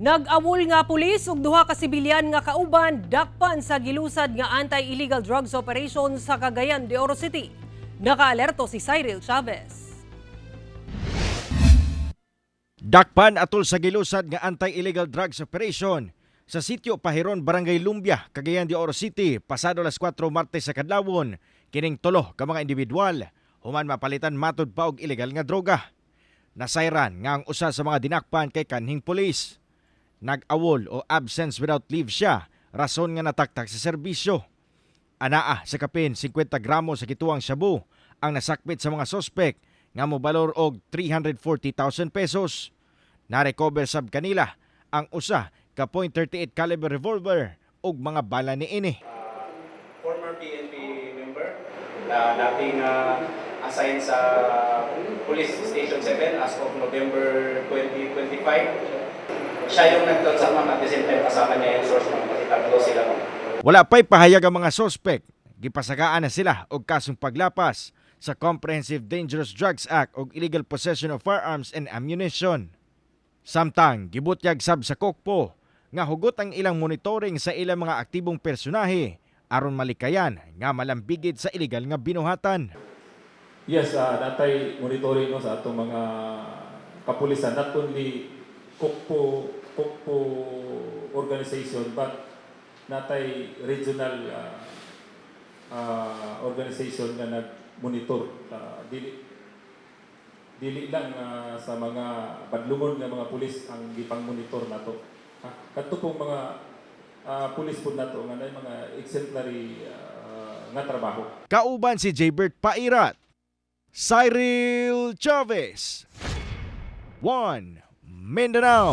Nag-awol nga pulis ug duha ka sibilyan nga kauban dakpan sa gilusad nga anti-illegal drugs operation sa Cagayan de Oro City. Nakaalerto si Cyril Chavez. Dakpan atol sa gilusad nga anti-illegal drugs operation sa sitio Pahiron, Barangay Lumbia, Cagayan de Oro City, pasado alas 4 Martes sa kadlawon, kining tulo ka mga individual human mapalitan matod pa og ilegal nga droga. Nasayran nga ang usa sa mga dinakpan kay kanhing pulis. Nag-awol o absence without leave siya, rason nga nataktak sa serbisyo. Anaa sa kapin 50 gramo sa gituwang shabu ang nasakpit sa mga sospek nga mobalor og 340,000 pesos. Na-recover sab kanila ang usa ka .38 caliber revolver ug mga bala niini. Former PNP member na dating assigned sa Police Station 7 as of November 2025. Siya yung nagtransact, ma'am, at the same time kasama niya yung source, ma'am, kasi tatlo sila, ma'am. Wala pa'y pahayag ang mga sospek. Gipasakaan na sila og kasong paglapas sa Comprehensive Dangerous Drugs Act ug illegal possession of firearms and ammunition. Samtang gibutyag sab sa Kokpo nga hugot ang ilang monitoring sa ilang mga aktibong personahe aron malikayan nga malambigit sa illegal nga binuhatan. Yes, natay monitoring, no, sa atong mga kapulisan, not only Kokpo organization but natay regional organization nga nag-monitor. Dili dili lang sa mga badlungon nga mga pulis ang gipang-monitor nato. Ha? Kadto pong mga pulis po nato nga nay mga exemplary nga trabaho. Kauban si Jaybert Pairat. Cyril Chavez. 1 Mindanao.